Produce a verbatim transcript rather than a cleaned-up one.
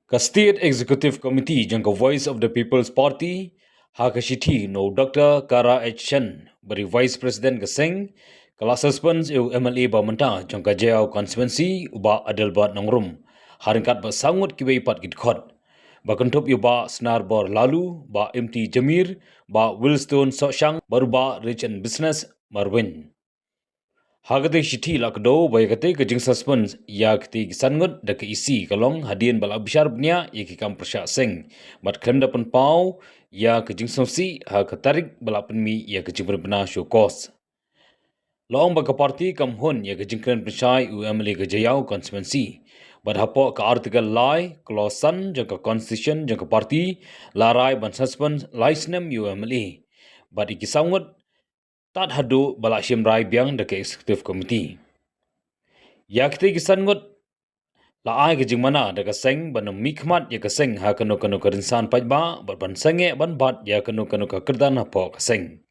Ka State Executive Committee jong ka Voice of the People's Party, ha ka shithi na u Doctor Kara H Shen, ba dei Vice President ka seng, ka la suspend ïa u M L A ba mynta jong ka Jaïaw constituency, u Bah Adelbert Nongrum, ha ryngkat bad saw ngut kiwei pat ki dkhot, ba kynthup ïa u Bah Snarbor Laloo, Bah Imti Jamir, Bah Wilstone Sohshang bad u Bah Rich and Business Marwin. Ha katei ka shithi la kdew ba ïa katei ka jingsuspend ïa katei ki san ngut da ka E C ka long hadien ba la bishar bniah ïa ki kam pyrshah seng, bad khlem da pynpaw ïa ka jingsngewsih ha ka tarik ba la pynmih ïa ka jingpynbna shuh kos. La ong ba ka party kam hun ïa ka jingkren pynshai u M L A ka Jaïaw constituency, bad hapoh ka Article lai, Clause san jong ka Constitution jong ka party, la rai ban suspend lai snem ïa u M L A, bad ïa ki saw ngut tad haduh ba la shim rai biang da ka Executive Committee. Ïa kitei ki san ngut la ai ka jingmana da ka seng ban ym mihkhmat ïa ka seng ha kano kano ka rynsan paidbah, bad ban sangeh ban bat ïa kano kano ka kyrdan hapoh ka seng.